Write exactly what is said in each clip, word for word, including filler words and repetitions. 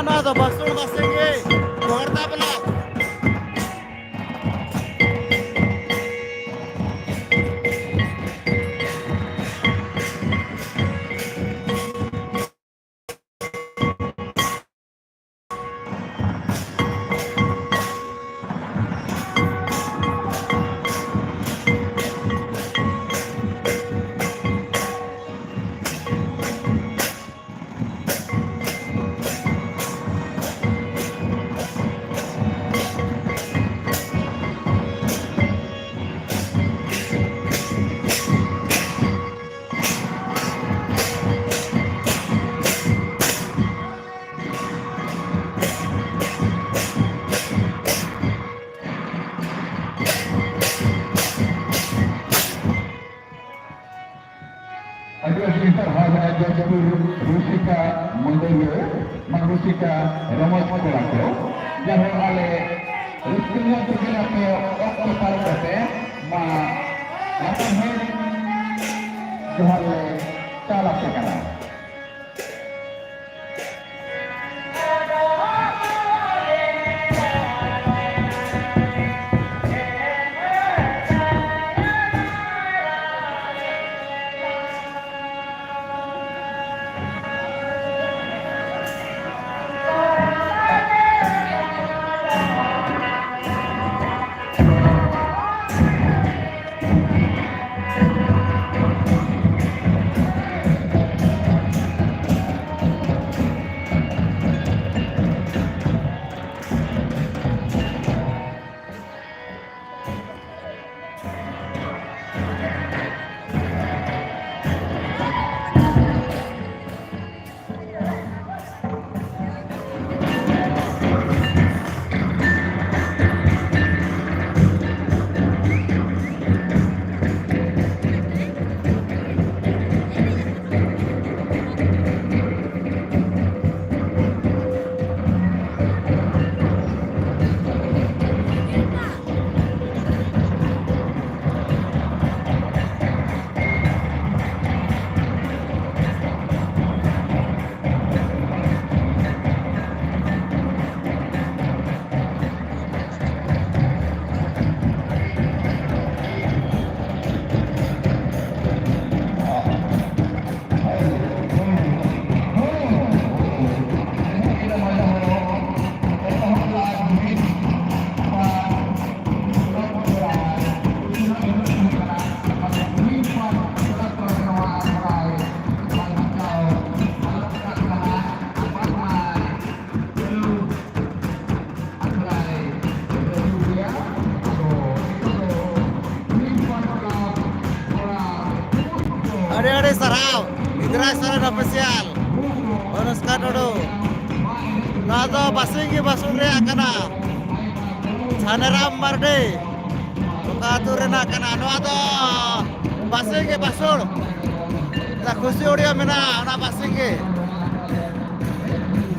ᱱᱚᱣᱟ ᱫᱚ ᱵᱟᱠᱥᱚᱲ ᱵᱟᱥᱮ ᱜᱮ ᱦᱚᱲ ᱫᱟ ᱵᱚᱞᱮ᱾ ᱟᱹᱰᱤ ᱟᱹᱰᱤ ᱥᱟᱨᱦᱟᱣ ᱨᱟᱡᱽᱡᱚᱯᱩᱨ ᱨᱩᱥᱤᱠᱟ ᱢᱚᱱᱰᱚᱞᱤᱭᱟᱹ, ᱢᱟ ᱨᱩᱥᱤᱠᱟ ᱨᱚᱢᱚᱡᱽ ᱠᱚᱲᱟ ᱠᱚ, ᱡᱟᱦᱟᱸ ᱟᱞᱮ ᱨᱟᱹᱥᱠᱟᱹ ᱧᱚᱜ ᱛᱮᱜᱮ ᱟᱯᱮ ᱚᱠᱛᱚ ᱯᱟᱨᱚᱢ ᱠᱟᱛᱮ ᱢᱟ ᱞᱟᱛᱟᱨ ᱦᱚᱲ ᱡᱚᱦᱟᱨ ᱞᱮ ᱪᱟᱞ ᱟᱯᱮ ᱠᱟᱱᱟ᱾ ᱥᱟᱨᱦᱟᱣ, ᱤᱱᱫᱨᱟ ᱥᱚᱨᱮᱱ ᱚᱯᱷᱤᱥᱤᱭᱟᱞ, ᱚᱱᱩᱥᱠᱟ ᱴᱩᱰᱩ᱾ ᱱᱚᱣᱟ ᱫᱚ ᱵᱟᱥᱤᱝᱜᱤ ᱵᱟᱥᱩᱲ ᱨᱮᱭᱟᱜ ᱠᱟᱱᱟ, ᱥᱟᱱᱮᱨᱟᱢ ᱢᱟᱨᱰᱤ᱾ ᱚᱠᱟ ᱟᱹᱛᱩ ᱨᱮᱱᱟᱜ ᱠᱟᱱᱟ? ᱱᱚᱣᱟ ᱫᱚ ᱵᱟᱥᱤᱝᱜᱤ ᱵᱟᱥᱩᱲ᱾ ᱚᱱᱟ ᱠᱷᱩᱥᱤ ᱚᱰᱤᱭᱳ ᱢᱮᱱᱟᱜᱼᱟ, ᱚᱱᱟ ᱵᱟᱥᱤᱝᱜᱤ᱾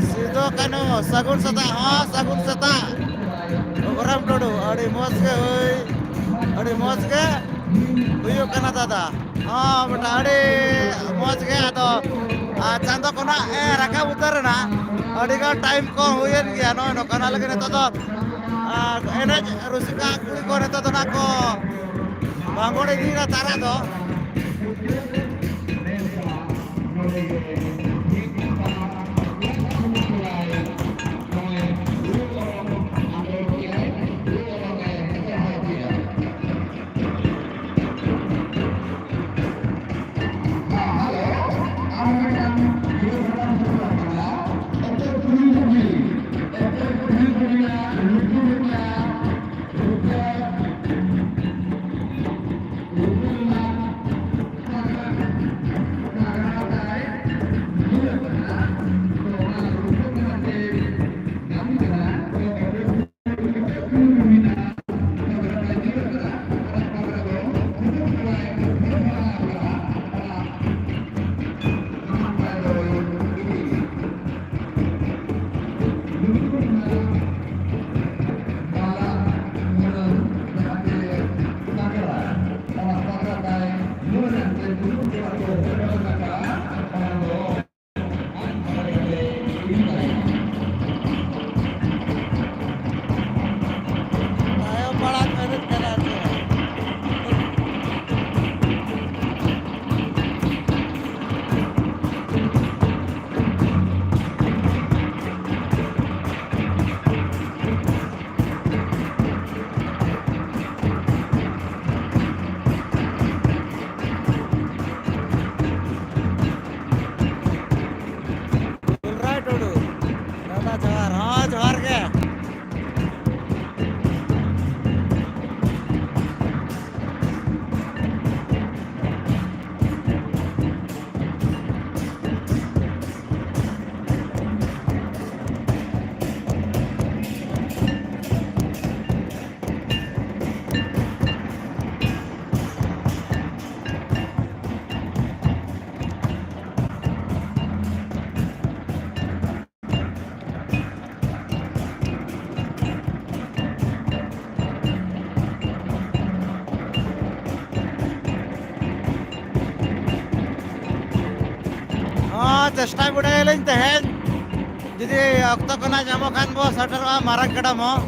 ᱥᱤᱫᱚ ᱠᱟᱹᱱᱦᱩ, ᱥᱟᱹᱜᱩᱱ ᱥᱮᱛᱟᱜ, ᱦᱚᱸ, ᱥᱟᱹᱜᱩᱱ ᱥᱮᱛᱟᱜ᱾ ᱜᱚᱨᱟᱢ ᱴᱩᱰᱩ, ᱟᱹᱰᱤ ᱢᱚᱡᱽ ᱜᱮ ᱦᱩᱭ, ᱟᱹᱰᱤ ᱢᱚᱡᱽ ᱜᱮ ᱦᱩᱭᱩᱜ ᱠᱟᱱᱟ ᱫᱟᱫᱟ᱾ ᱦᱚᱸ ᱵᱮᱴᱟ, ᱟᱹᱰᱤ ᱢᱚᱡᱽ ᱜᱮ᱾ ᱟᱫᱚ, ᱟᱨ ᱪᱟᱸᱫᱚ ᱠᱷᱚᱱᱟᱜ ᱮ ᱨᱟᱠᱟᱵ ᱩᱛᱟᱹᱨ ᱮᱱᱟ, ᱟᱹᱰᱤ ᱜᱟᱱ ᱴᱟᱭᱤᱢ ᱠᱚ ᱦᱩᱭᱮᱱ ᱜᱮᱭᱟ᱾ ᱱᱚᱜᱼᱚᱭ ᱱᱚᱝᱠᱟ, ᱚᱱᱟ ᱞᱟᱹᱜᱤᱫ ᱱᱤᱛᱚᱜ ᱫᱚ, ᱟᱨ ᱮᱱᱮᱡ ᱨᱩᱥᱤᱠᱟ ᱠᱩᱲᱤ ᱠᱚ ᱱᱤᱛᱚᱜ ᱫᱚ ᱱᱟᱜ ᱠᱚ ᱵᱟᱝᱜᱚᱲ ᱤᱫᱤᱭᱮᱫᱟ ᱛᱟᱨᱟ ᱫᱚ᱾ ᱪᱮᱥᱴᱟ ᱵᱟᱲᱟᱭᱟᱞᱤᱧ ᱛᱮᱦᱮᱧ, ᱡᱩᱫᱤ ᱚᱠᱛᱚ ᱠᱚ ᱱᱟᱜ ᱧᱟᱢᱚᱜ ᱠᱷᱟᱱ ᱵᱚ ᱥᱮᱴᱮᱨᱚᱜᱼᱟ ᱢᱟᱨᱟᱝ ᱜᱟᱰᱟᱢ ᱦᱚᱸ᱾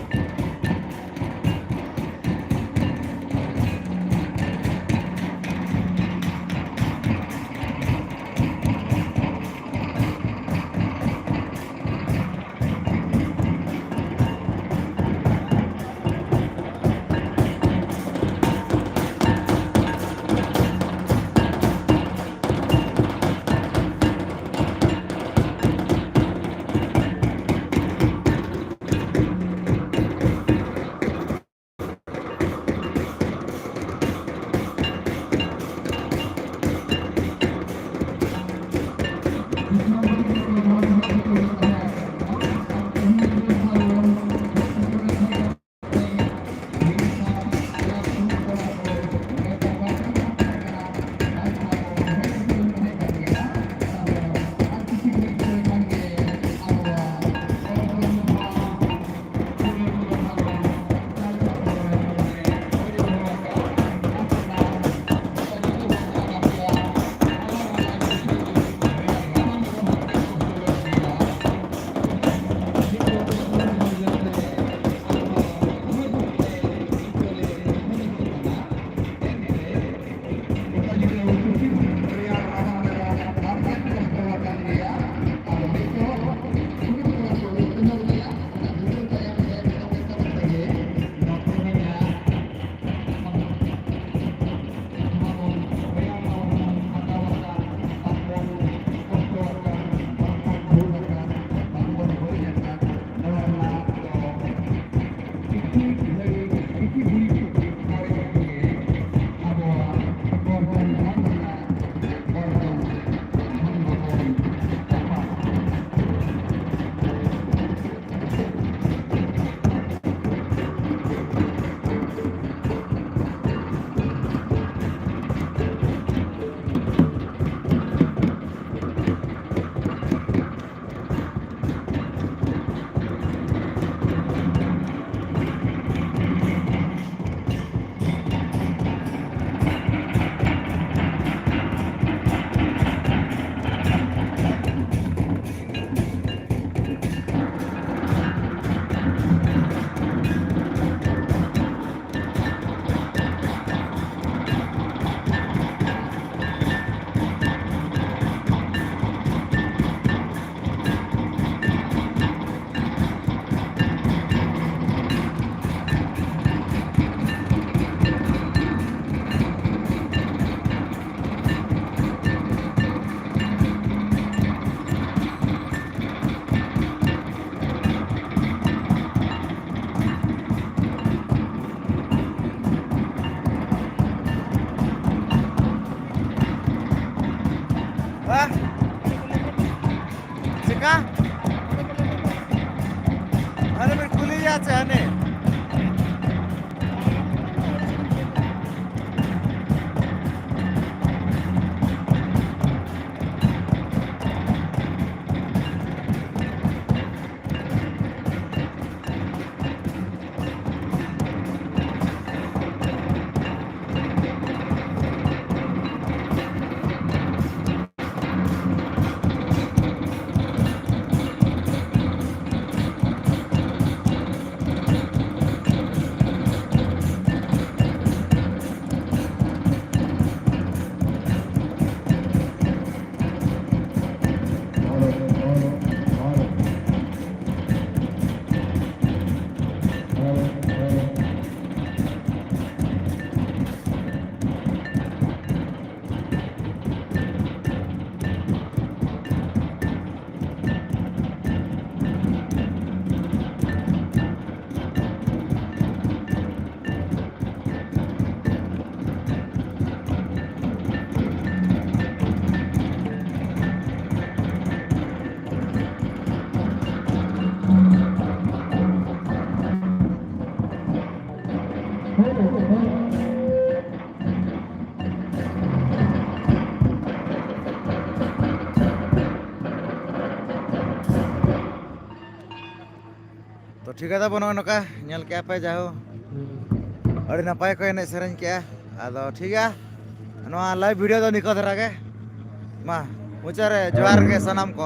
ᱴᱷᱤᱠ ᱜᱮᱭᱟ ᱛᱟᱵᱚ, ᱱᱚᱜᱼᱚᱭ ᱱᱚᱝᱠᱟ ᱧᱮᱞ ᱠᱮᱜᱼᱟ ᱯᱮ, ᱡᱟᱦᱳ ᱟᱹᱰᱤ ᱱᱟᱯᱟᱭ ᱠᱚ ᱮᱱᱮᱡ ᱥᱮᱨᱮᱧ ᱠᱮᱜᱼᱟ᱾ ᱟᱫᱚ ᱴᱷᱤᱠ ᱜᱮᱭᱟ, ᱱᱚᱣᱟ ᱞᱟᱭᱤᱵᱷ ᱵᱷᱤᱰᱤᱭᱳ ᱫᱚ ᱱᱤᱠᱟᱹ ᱫᱷᱟᱨᱟ ᱜᱮ᱾ ᱢᱟ ᱢᱩᱪᱟᱹᱫ ᱨᱮ ᱡᱚᱦᱟᱨ ᱜᱮ ᱥᱟᱱᱟᱢ ᱠᱚ᱾